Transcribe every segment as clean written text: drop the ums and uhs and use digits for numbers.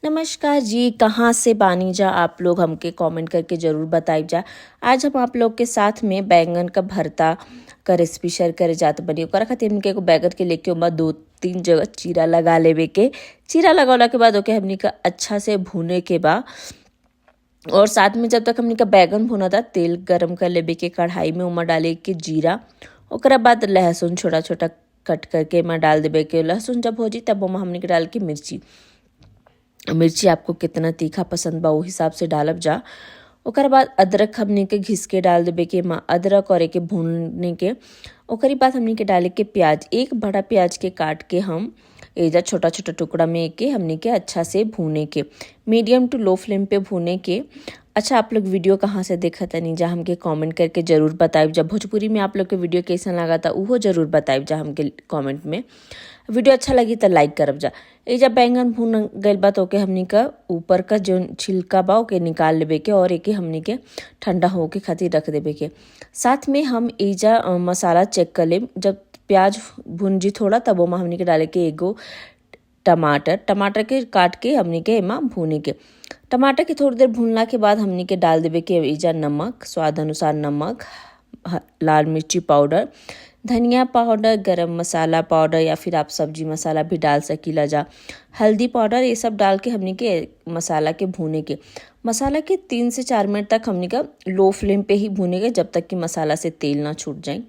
नमस्कार जी, कहाँ से बानी जा आप लोग हमके कमेंट करके ज़रूर बताइब जा। आज हम आप लोग के साथ में बैंगन का भरता का रेसिपी शेयर करे जात बानी। ओकरा खातिर हमके एगो बैंगन के लेके ओमा 2-3 जगह चीरा लगा लेवे के। चीरा लगौला के बाद ओके हमनी का अच्छा से भुने के बा। और साथ में जब तक हमनी का बैगन भुनता तेल गरम कर लेवे के कढ़ाई में, ओमा डाले के जीरा, ओकरा बाद लहसुन छोटा छोटा कट करके एमा डाल देवे के। लहसुन जब हो जाई तब ओमा हमनी के डाल के मिर्ची। मिर्ची आपको कितना तीखा पसंद बा उ हिसाब से डालब जा। ओकर बाद अदरक हमनी के घिस के डाल देवे के एमा, अदरक और एके भूनने के। ओकरी बाद हमनी के डाले के प्याज, एक बड़ा प्याज के काट के हम एजा छोटा छोटा टुकड़ा में एके हमनी के अच्छा से भूने के, मीडियम टू लो फ्लेम पे भूने के। अच्छा, आप लोग वीडियो कहाँ से देखा तनी जा हमके कमेंट करके ज़रूर बताइब जा। भोजपुरी में आप लोग के वीडियो कैसन लगा उहो ज़रूर बताइब जा हमके कमेंट में। वीडियो अच्छा लगी तो लाइक करब जा। एजा बैंगन भुन गइल बा तो ओके हमनी का ऊपर का जो छिलका बा ओके निकाल लेवे के और एके हमनी के ठंडा होके खातिर रख देवे के। साथ में हम एजा मसाला चेक कर लेब। जब प्याज भुन जी थोड़ा तब ओमा हमनी के डाले के एगो टमाटर, टमाटर के काट के हमनी के एमा भूने के। टमाटर के थोड़ी देर भूनला के बाद हमनी के डाल देवे के एजा नमक, स्वाद अनुसार नमक, लाल मिर्ची पाउडर, धनिया पाउडर, गरम मसाला पाउडर या फिर आप सब्जी मसाला भी डाल सकीला जा, हल्दी पाउडर, ये सब डाल के हमनी के मसाला के भूने के। मसाला के 3 से 4 मिनट तक हमनी का लो फ्लेम पे ही भूने के, जब तक कि मसाला से तेल ना छूट जाए।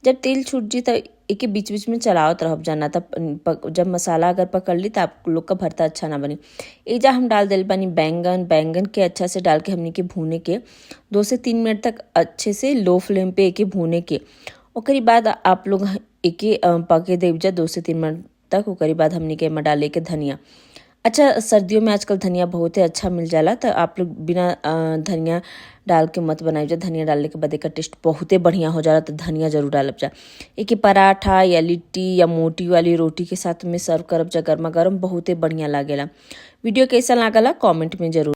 जब तेल छूट जी तब एके बीच बीच में चलावत रहब जाना, तब जब मसाला अगर पकड़ ली तो आप लोग का भरता अच्छा ना बनी। एजा हम डाल दिल बानी बैंगन। बैंगन के अच्छा से डाल के हमनी के भूने के 2 से 3 मिनट तक अच्छे से लो फ्लेम पे एके भूने के। ओकरी बाद आप लोग एके पके देव जा 2 से 3 मिनट तक। ओकरी बाद हमनी के एमा डाले के धनिया। अच्छा, सर्दियों में आजकल धनिया बहुत ही अच्छा मिल जाला, तो आप लोग बिना धनिया डाल के मत बनाइब जा। धनिया डालने के बाद एकर टेस्ट बहुते बढ़िया हो जाला, तो धनिया जरूर डालब जा। एके पराठा या लिट्टी या मोटी वाली रोटी के साथ में सर्व करब जा गर्मा गर्म, बहुते बढ़िया लागेला। वीडियो कैसा लागला कमेंट में जरूर।